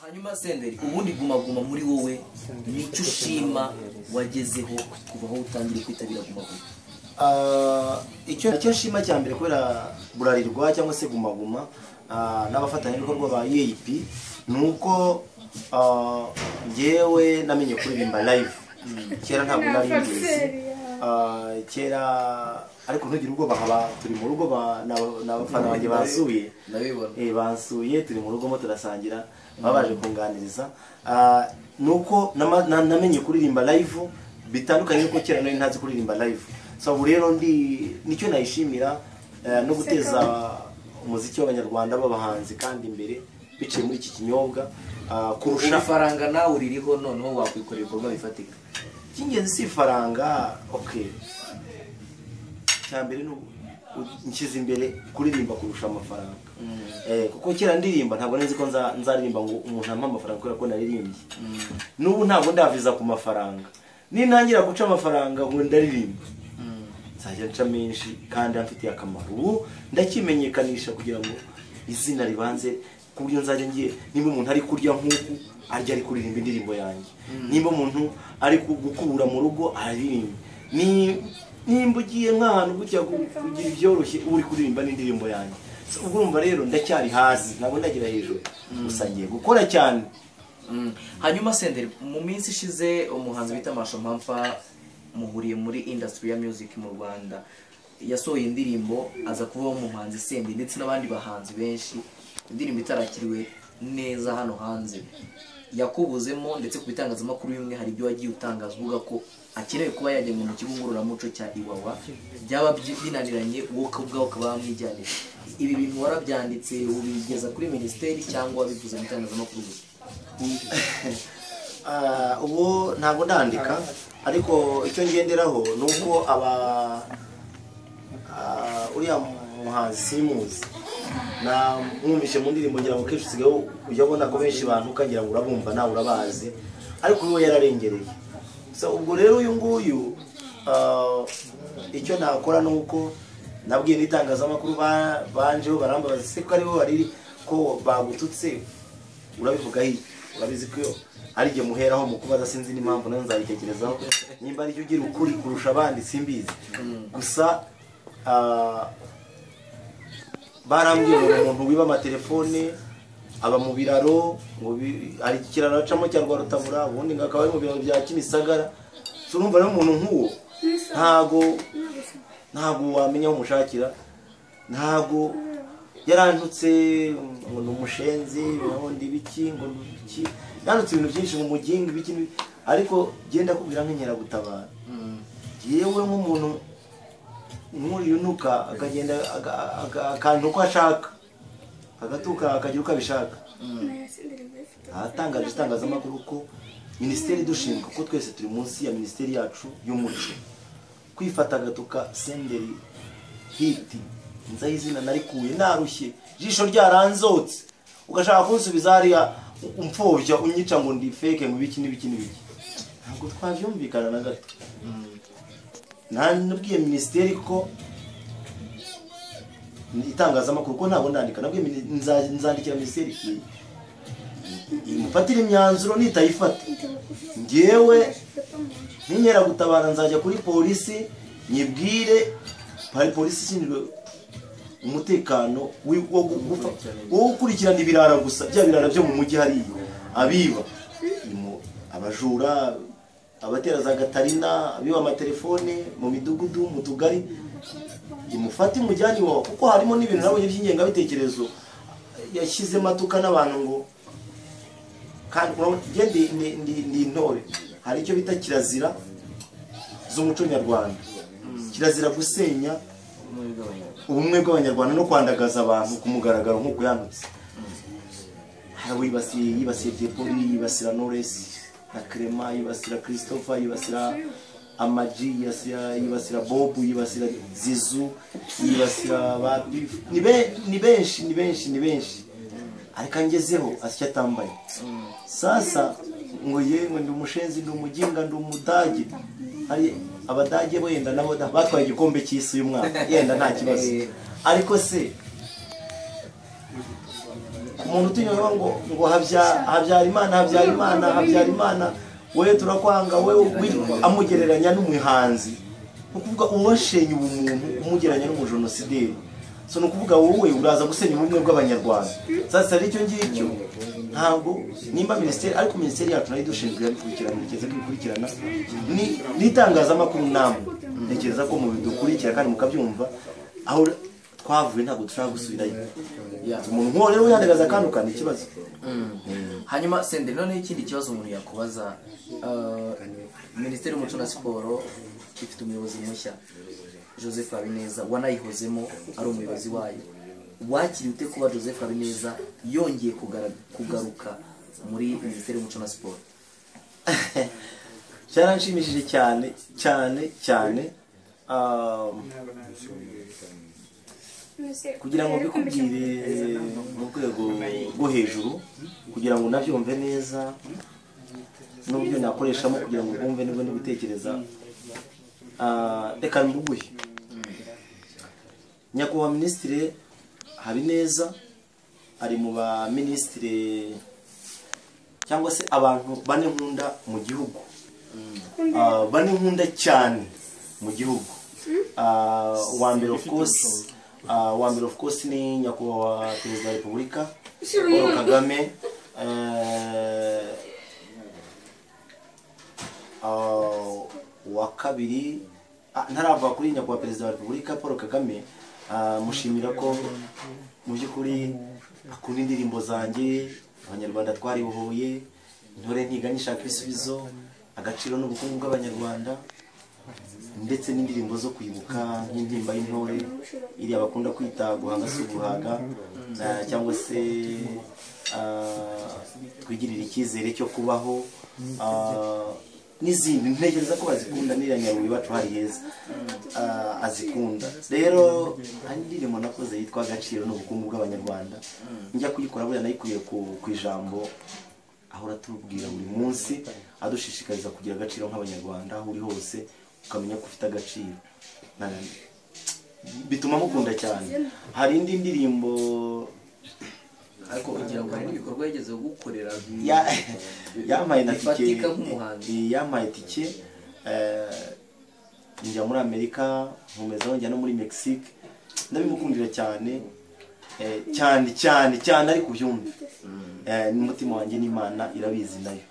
Hanyuma Senderi, ubundi Guma Guma muri wowe nicyo ushima wagezeho kuva aho utangiye kwitabira Guma Guma? Icyo nshima cya mbere kubera Bralirwa cyangwa se Guma Guma n'abafatanyabikorwa ba EAP ni uko njyewe namenye kuririmba live. Kera ntabwo nari mbizi kera, ariko ntugire ubwoba, nkaba turi mu rugo n'abafana banjye bansuye. Ndabibona. Bansuye turi mu rugo mo turasangira, baba baje kunganiriza. Nuko namenye kuririmba live bitandukanye nuko kera nari ntazi kuririmba live. So ubu rero ndi nicyo nayishimira, no guteza umuziki w'abanyarwanda b'abahanzi kandi imbere biciye muri iki kinyobwa, kurusha ifaranga nawe uririho, noneho wakwikorera ibikorwa bifatika. Icy'ingenzi si ifaranga, okay. Cyambere ni nshyize imbere kuririmba kurusha amafaranga. Kuko kera ndirimba ntabwo nzi ko nzaririmba ngo umuntu ampa amafaranga kubera ko naririmbye. N'ubu ntabwo ndaviza ku mafaranga. Nintangira guca amafaranga ngo ndaririmba, nzajya nca menshi kandi amfitiye akamaro. Ubu ndakimenyekanisha kugira ngo izina ribanze, ku buryo nzajya ngiye nimba umuntu ari kurya nk'uku arya ari kuririmba indirimbo yanjye, nimba umuntu ari gukubura mu rugo aririmba, nimba ugiye nk'ahantu gutya kugira ibyoroshye uri kuririmba n'indirimbo yanjye. So, ubwo urumva rero ndacyari hasi, ntabwo ndagera hejuru, gusa ngiye gukora cyane. Hanyuma Senderi, mu minsi ishize umuhanzi bita Masho Mpampa muhuriye muri industry ya music mu Rwanda, yasohoye indirimbo aza kubaho umuhanzi Senderi ndetse n'abandi bahanzi benshi, indirimbo itarakiriwe neza hano hanze, yakubuzemo ndetse ku bitangazamakuru bimwe hari ibyo wagiye utangaza uvuga ko akenewe kuba yajya mu kigo ngororamuco cya Iwawa, byaba binaniranye wowe ubwawe ukaba wamwijyanira. Ibi bintu warabyanditse ubigeza kuri minisiteri cyangwa wabivuze mu itangazamakuru gusa? Ubu ntabwo ndandika, ariko icyo ngenderaho ni uko aba uriya muhanzi simuzi, namwumvishe mu ndirimbo, ngira ngo kenshi usigaye ujya ubona ko benshi bantuka ngira ngo urabumva nawe urabazi, ariko we yararengereye. So ubwo rero uyu nguyu, icyo nakora ni uko nabwiye n'itangazamakuru banjeho barambabaza se ko aribo bari ko bagututse urabivuga iki? Urabizi ko ari igihe muheraho mu kubaza, sinzi n'impamvu nayo nzayitekerezaho nimba ari ugira ukuri kurusha abandi simbizi. Gusa barambwiye ngo umuntu wiba amatelefone aba mu biraro, ngo hari ikiraro acamo cya Rwarutabura, ubundi ngo akaba ari mu biraro bya Kimisagara. So urumva rero umuntu nk'uwo ntago wamenya aho umushakira, ntago yarantutse ngo ni umushenzi, ngo ndi biki, ngo ndi biki, yarantutse ibintu byinshi mu mugingo ibiki, ariko genda kubwira nk'inkeragutabara. Yewe nk'umuntu nk'uriyunuka akagenda akantu uko ashaka, agatuka akagira uko abishaka. Ahatangaje itangazamakuru ko minisiteri idushinzwe, kuko twese turi munsi ya minisiteri yacu y'umuco, kwifata agatuka Senderi Hit, nzaho izina narikuye narushye, ijisho ryaranzotse, ugashaka kunsubiza hariya umfobya unyica ngo ndi fake ngo ibiki n'ibiki n'ibiki, ntabwo twabyumvikana na gato. Nabwiye minisiteri ko itangazamakuru ko ntabwo ndandika, nabwiye nzandikira minisiteri imufatire imyanzuro, nitayifata njyewe n'inkeragutabara nzajya kuri polisi nyibwire, hari polisi ishinzwe umutekano wo gukurikirana ibirara gusa, bya birara byo mu mujyi hariya, abiba, abajura, abatera za gatarina, abiba amatelefone mu midugudu, mu tugari, imufate imujyane iwawa, kuko harimo n'ibintu nabonye by'ingengabitekerezo yashyizemo atuka n'abantu ngo kandi njye ndi intore, hari icyo bita kirazira z'umuco nyarwanda, kirazira gusenya ubumwe bw'abanyarwanda no kwandagaza abantu ku mugaragaro nk'uko yandutse. Hari yibasiye Jay, yibasira Knowless na Clement, yibasira Christopher, yibasira Amaji, yibasira Bob, yibasira Zizu, yibasira ba Beef. Ni benshi, ni benshi, ni benshi, ariko angezeho asya atambaye. Sasa ngo ye ngo ndi umushenzi, ndi umuginga, ndi umudage. Hari abadage bo yenda nabo batwaye igikombe cy'isi uyu mwaka, yenda nta kibazo, ariko se Umuntu utinya ngo Habyarimana Habyarimana Habyarimana, wowe turakwanga, wowe amugereranya n'umuhanzi. Ni ukuvuga uwashenye ubumuntu umugereranya n'umujenosideri. So ni ukuvuga wowe uraza gusenya ubumwe bw'Abanyarwanda. Sasa ari icyo ngicyo, ntabwo nimba minisiteri, ariko minisiteri yacu nayo idushinzwe yabikurikirana, ntekereza ko ibikurikirana n'itangazamakuru namwe ntekereza ko mubidukurikira kandi mukabyumva. Aho twavuye ntabwo dushobora gusubirayo. Umuntu nk'uwo rero wihandagaza akandukana ikibazo. Hanyuma Senderi, noneho ikindi kibazo umuntu yakubaza, Minisiteri y'Umuco na Siporo ifite umuyobozi mushya Joseph Habineza, wanayihozemo ari umuyobozi wayo. Wakiriye ute kuba Joseph Habineza yongeye kugaruka muri Minisiteri y'Umuco na Siporo? Cyaranshimishije cyane cyane cyane. Kugira ngo mbikubwire mu rwego rwo hejuru, kugira ngo nabyumve neza n'uburyo nakoreshamo kugira ngo bwumve nibwo nibitekereza, reka mbuguhe. Nyakubahwa Minisitiri Habineza ari mu ba minisitiri cyangwa se abantu bane nkunda mu gihugu, bane nkunda cyane mu gihugu. Uwa mbere of course, uwa mbere of course ni Nyakubahwa Perezida wa Repubulika Paul Kagame. Uwa kabiri, ntarava kuri Nyakubahwa Perezida wa Repubulika Paul Kagame, mushimira ko mu by'ukuri akunda indirimbo zanjye, Abanyarwanda twaribohoye, intore ntiganya ishaka ibisubizo, agaciro n'ubukungu bw'Abanyarwanda, ndetse n'indirimbo zo kwibuka nk'indirimbo y'intore iriya bakunda kwita guhanga si uguhaga, cyangwa se twigirira icyizere cyo kubaho, n'izindi ntekereza ko bazikunda. N'iriya Nyarubuye iwacu hari heza azikunda. Rero hari indirimbo nakoze yitwa Agaciro n'Ubukungu bw'Abanyarwanda, njya kuyikora buriya nayikuye ku ijambo ahora atubwira buri munsi, adushishikariza kugira agaciro nk'Abanyarwanda, aho uri hose ukamenya ko ufite agaciro. Bituma mukunda cyane. Hari indi ndirimbo ariko kugira ngo hari n'ibikorwa yigeze gukorera yampaye na tike, bifatika nk'umuhanzi. Yampaye tike, njya muri Amerika, nkomeza njya no muri Mexique. Ndabimukundira cyane, cyane cyane cyane, ariko ubyumve n'umutima wanjye n'Imana irabizi nayo.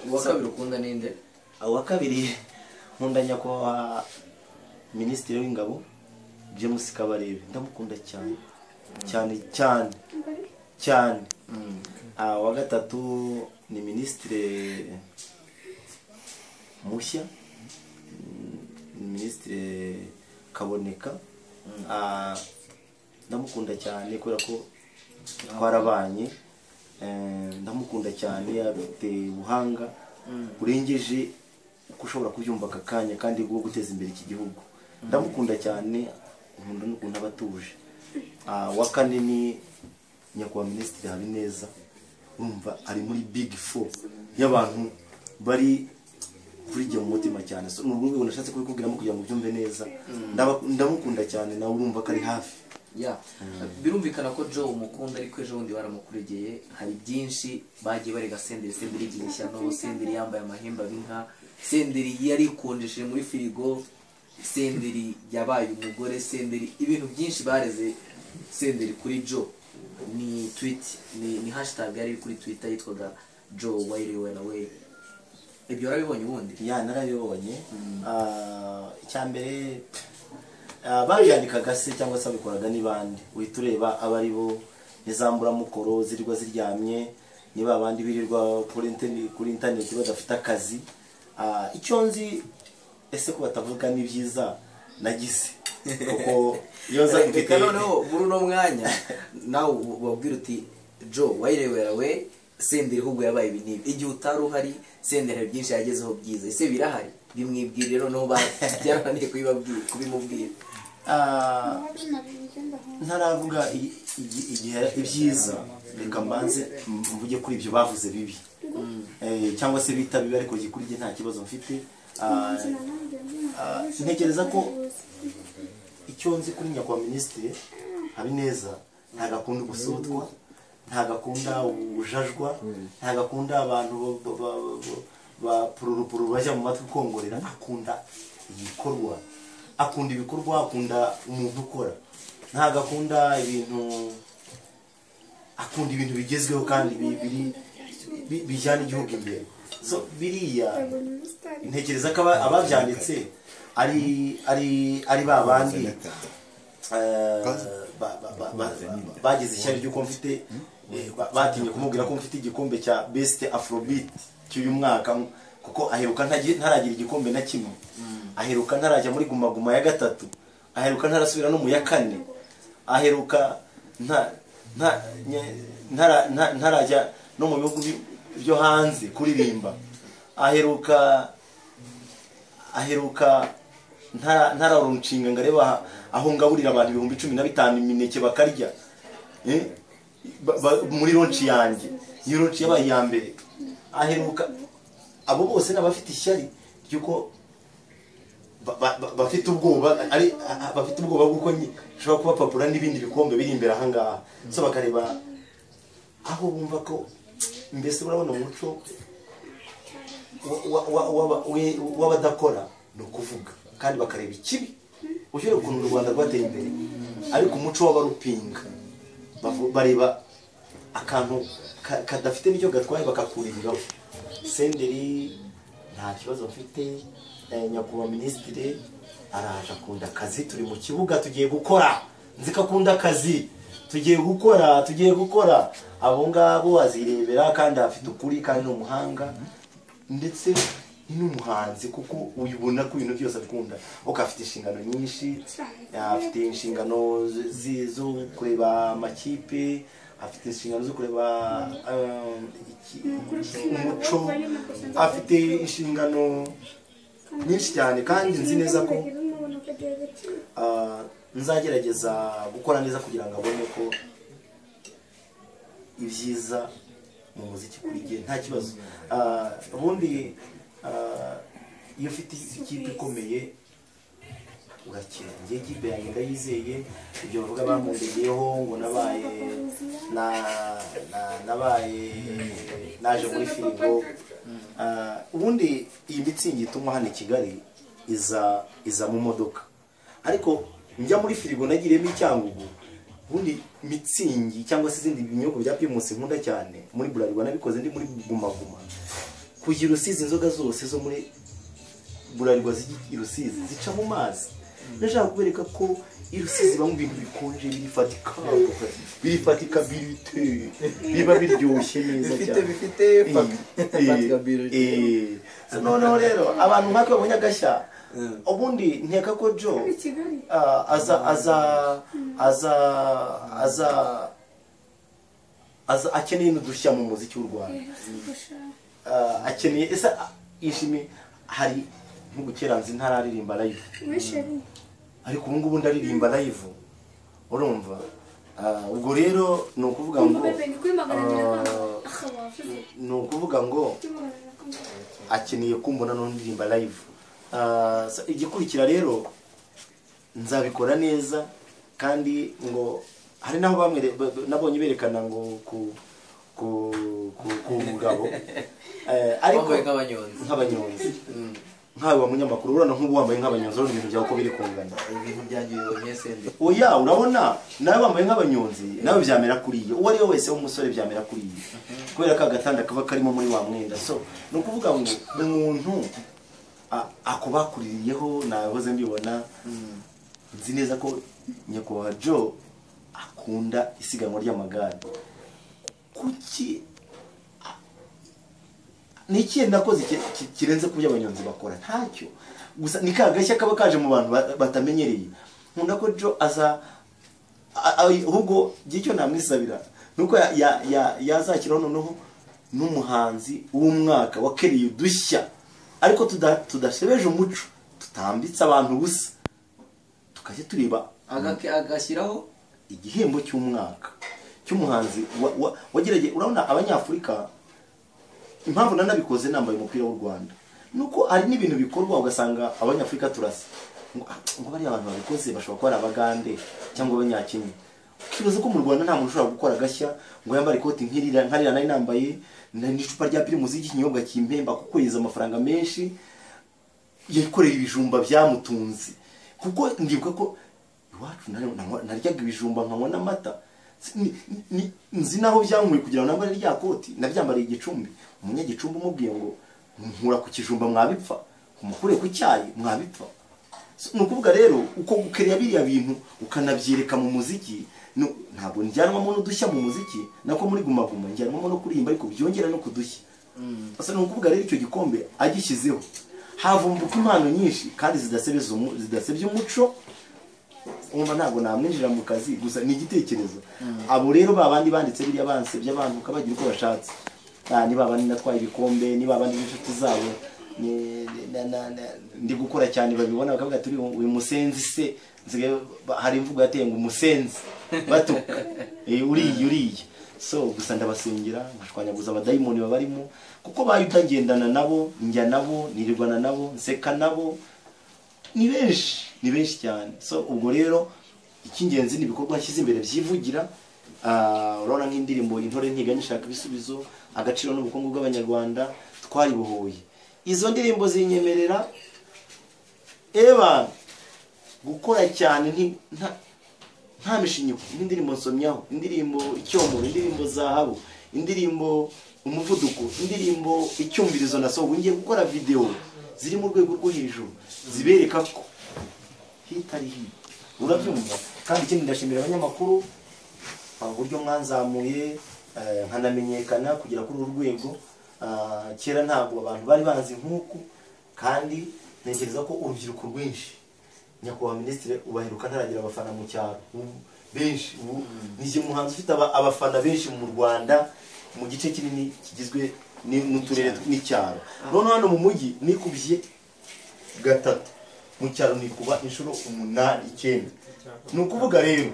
Uwa kabiri ukunda ninde? Uwa kabiri nkunda Nyakubahwa Minisitiri w'Ingabo James Kabarebe, ndamukunda cyane cyane cyane cyane. Uwa gatatu ni Minisitiri mushya, Minisitiri Kaboneka. Ndamukunda cyane kubera ko twarabanye, ndamukunda cyane, afite ubuhanga burengeje uko ushobora kubyumva aka kanya, kandi bwo guteza imbere iki gihugu. Ndamukunda cyane, nkunda n'ukuntu aba atuje. Uwa kane ni Nyakubahwa Minisitiri Habineza, urumva ari muri big four y'abantu bari kuri jye mu mutima cyane. So, ni urwo rwego nashatse kubikubwiramo kugira ngo ubyumve neza. Ndamukunda cyane, nawe urumva ko ari hafi. Ya, birumvikana ko Joe umukunda, ariko ejo bundi baramukuregeye, hari byinshi bagiye barega Senderi. Senderi igira ishyano, Senderi yambaye amahembe ab'inka, Senderi yarikonjesheje muri firigo, Senderi yabaye umugore, Senderi ibintu byinshi bareze Senderi kuri Joe. Ni tweet, ni hashtag yari kuri Twitter yitwaga Joe Wairiwe away. Ibyo warabibonye ubundi? Ya, narabibonye. Icya mbere, babyandikaga se cyangwa se babikoraga ni bande? Uhita ureba aba ari bo n'izamburamukoro zirirwa ziryamye, niba abandi birirwa kuri interineti badafite akazi. Icyo nzi ese ko batavuga ni byiza nagize, kuko iyo nza mfite Reka noneho muri uno mwanya nawe ubabwira uti Joe wayirebera we Senderi ahubwo yabaye ibi n'ibi, igihe utari uhari Senderi hari byinshi yagezeho byiza, ese birahari? Bimwibwire noneho byarananiye kubimubwira. Ntaravuga igihe ibyiza, reka mbanze mvuge kuri ibyo bavuze bibi, cyangwa se bita bibi, ariko kuri njye nta kibazo mfite. Ntekereza ko icyo nzi kuri Nyakubahwa Minisitiri Habineza, ntabwo akunda gusutwa, Ntabwo akunda ubujajwa, ntabwo akunda abantu ba pururupuru bajya mu matwi kongorera. Akunda ibikorwa, akunda ibikorwa, akunda umuntu ukora. Ntabwo akunda ibintu, akunda ibintu bigezweho kandi bijyana igihugu imbere. So biriya ntekereza ko ababyanditse ari ba bandi bagize ishyari ry'uko mfite, batinye kumubwira ko mfite igikombe cya Best Afrobeat cy'uyu mwaka, kuko aheruka ntaragira igikombe na kimwe, aheruka ntarajya muri Guma Guma ya gatatu, aheruka ntarasubira no mu ya kane, aheruka ntarajya no mu bihugu byo hanze kuririmba, aheruka ntararonshinga ngo arebe aho ngaburira abantu 15,000 imineke bakarya muri ronci yanjye, iyo ronci yabaye iya mbere. Aheruka abo bose n'abafite ishyari ry'uko bafite ubwoba, ari bafite ubwoba bw'uko nshobora kubapapura n'ibindi bikombe biri imbere aha ngaha. So bakareba aho bumva ko mbese urabona umuco w'abadakora ni ukuvuga, kandi bakareba ikibi. Ushyire ukuntu u Rwanda rwateye imbere, ariko umuco w'abarupinga bareba akantu kadafite n'icyo gatwaye bakakuririraho. Senderi nta kibazo mfite, nyakubahwa minisitiri araje akunda akazi, turi mu kibuga tugiye gukora, nzi ko akunda akazi, tugiye gukora, tugiye gukora. Abo ngabo azirebera kandi afite ukuri, kandi ni umuhanga ndetse ni n'umuhanzi, kuko uyibona ko ibintu byose abikunda. Uko afite inshingano nyinshi, afite inshingano zo kureba amakipe, afite inshingano zo kureba umuco, afite inshingano nyinshi cyane, kandi nzi neza ko nzagerageza gukora neza kugira ngo abone ko ibyiza mu muziki kuri jye nta kibazo. Ubundi iyo ufite ikipe ikomeye urakina. Njye ikipe yanjye ndayizeye, ibyo bavuga bamundegeyeho ngo nabaye nabaye naje muri firigo. Ubundi iyi mitsingi ituma hano i Kigali iza mu modoka, ariko njya muri firigo nagiriyemo icyangugu. Ubundi mitsingi cyangwa se izindi binyobwa bya Primus nkunda cyane muri Bralirwa nabikoze ndi muri Guma Guma. Kugira Rusizi inzoga zose zo muri Bralirwa zijya i Rusizi zica mu mazi. Ndashaka kubereka ko i Rusizi banywa ibintu bikonje, birifatika birite, biba biryoshye neza cyane, bifite fatikability. Noneho rero abantu nk'ako babonye agashya, ubundi nkeka ko Joe aza aza aza aza aza akeneye n'udushya mu muziki w'u Rwanda. Akeneye ese ishimi hari nk'ubukera nzi ntararirimba live, ariko ubu ngubu ndaririmba live, urumva. Ubwo rero ni ukuvuga ngo akeneye kumbona n'undirimba live. Igikurikira rero nzabikora neza, kandi ngo hari naho bamwe nabonye berekana ngo ku mugabo ariko nk'abanyonzi nkawe wa munyamakuru urabona nk'ubu wambaye nk'abanyonzi, urabona ibintu byawe uko biri kungana, ibintu byanjye bibonye sende. Oya urabona nawe wambaye nk'abanyonzi, nawe byamera kuriye, uwo ari we wese w'umusore byamera kuriye, kubera ko agatanda kaba karimo muri wa mwenda. So ni ukuvuga ngo umuntu akubakuririyeho, nahoze mbibona, nzi neza ko nyakubahwa Joe akunda isiganwa ry'amagare. Kuki ni ikihe nakoze kirenze ku byo abanyonzi bakora? Ntacyo. Gusa ni ka gashya kaba kaje mu bantu batamenyereye. Nkunda ko Joe aza, ahubwo icyo namwisabira nuko yazakiraho noneho n'umuhanzi w'umwaka wakereye udushya, ariko tudashebeje umuco, tutambitse abantu busa, tukajya tureba agashyiraho igihembo cy'umwaka cy'umuhanzi wagerageje. Urabona abanyafurika impamvu nanabikoze nambaye umupira w'u Rwanda nuko hari n'ibintu bikorwa ugasanga abanyafurika turasa ngo bari abantu babikoze bashobora kuba ari abagande cyangwa abanyakenya. Kibazo ko mu Rwanda nta muntu ushobora gukora agashya ngo yambare ikoti nk'irira nkarira nari nambaye n'icupa rya Primus y'ikinyobwa kimpemba kuko yiza amafaranga menshi yakoreye ibijumba byamutunze. Kuko ndibuka ko iwacu naryaga ibijumba nkanywa n'amata. Nzi naho byankuye kugira ngo nambare rya koti, nabyambariye igicumbi. Umunyagicumbi umubwiye ngo nkura ku kijumba mwabipfa, umukure ku cyayi mwabipfa. Ni ukuvuga rero uko gukereya biriya bintu ukanabyereka mu muziki, ntabwo njyanwamo n'udushya mu muziki, nako muri Guma Guma njyanwamo no kuririmba ariko byongera no kudushya. Asa ni ukuvuga rero icyo gikombe agishyizeho havumbuka impano nyinshi kandi zidasebya umuco. Umva ntabwo namwinjira mu kazi, gusa ni igitekerezo. Abo rero babandi banditse biriya bansebye abantu ukabagira uko bashatse. Ni babandi natwaye ibikombe, ni babandi n'inshuti zabo, ndi gukora cyane babibona bakavuga turi uyu musenzi se, hari imvugo yateye ngo umusenzi batuka uriye. So gusa ndabasengera nkashwanyaguza abadayimoni babarimo, kuko bayuda ngendana nabo, njya nabo, nirirwana nabo, nseka nabo, ni benshi cyane. So ubwo rero icy'ingenzi ni ibikorwa nshyize imbere byivugira. Urabona nk'indirimbo Intore Ntiganya ishaka ibisubizo, agaciro n'ubukungu bw'Abanyarwanda, twaribohoye. Izo ndirimbo zinyemerera eba gukora cyane nta mishinyiko. Indirimbo nsomyaho, indirimbo Icyomoro, indirimbo Zahabu, indirimbo Umuvuduko, indirimbo Icyumvirizo na so. Ngiye gukora video ziri mu rwego rwo hejuru zibereka ko hitari hi. Urabyumva? Kandi ikindi ndashimira abanyamakuru uburyo mwanzamuye nkanamenyekana kugera kuri uru rwego. Kera ntabwo abantu bari banzi nkuku, kandi ntekereza ko urubyiruko rwinshi, nyakubahwa minisitiri ubaheruka ntaragira abafana mu cyaro benshi. Ubu nije muhanzi ufite abafana benshi mu Rwanda mu gice kinini kigizwe n'uturere n'icyaro. None hano mu mujyi nikubye 3, mu cyaro nikuba inshuro 8 9. Ni ukuvuga rero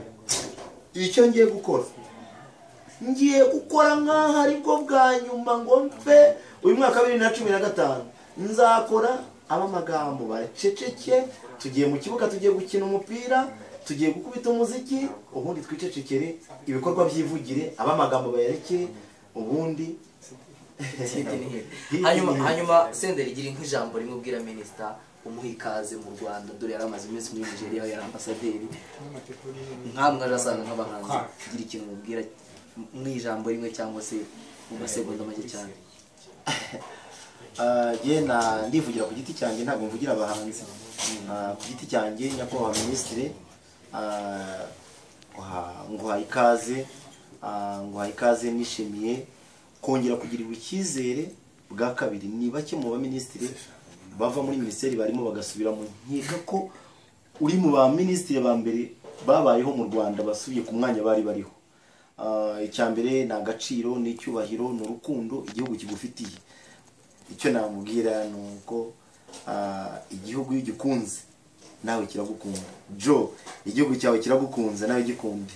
icyo ngiye gukora, ngiye gukora nkaho aribwo bwa nyuma ngo mfe. Uyu mwaka 2015 nzakora abamagambo baceceke. Tugiye mu kibuga, tugiye gukina umupira, tugiye gukubita umuziki, ubundi twicecekere, ibikorwa byivugire, abamagambo bayareke, ubundi Hanyuma Senderi, gira nk'ijambo rimwe ubwira minisita umuha ikaze mu Rwanda, dore yari amaze iminsi muri Nigeria, yari ambasaderi, nkamwe aje asanga nk'abahanzi, gira ikintu umubwira mu ijambo rimwe cyangwa se mu masegonda make cyane. Ndivugira ku giti cyanjye, ntabwo mvugira abahanzi. Ku giti cyanjye nyakubahwa minisitiri, nguhaye ikaze, nguhaye ikaze, nishimiye kongera kugirirwa icyizere bwa kabiri. Ni bake mu baminisitiri bava muri minisiteri barimo bagasubira mu nkeka ko uri mu baminisitiri ba mbere babayeho mu Rwanda basubiye ku mwanya bari bariho. Icya mbere ni agaciro, ni icyubahiro, ni urukundo igihugu kigufitiye. Icyo namubwira ni uko igihugu iyo ugikunze nawe kiragukunda. Joe, igihugu cyawe kiragukunze nawe gikunde.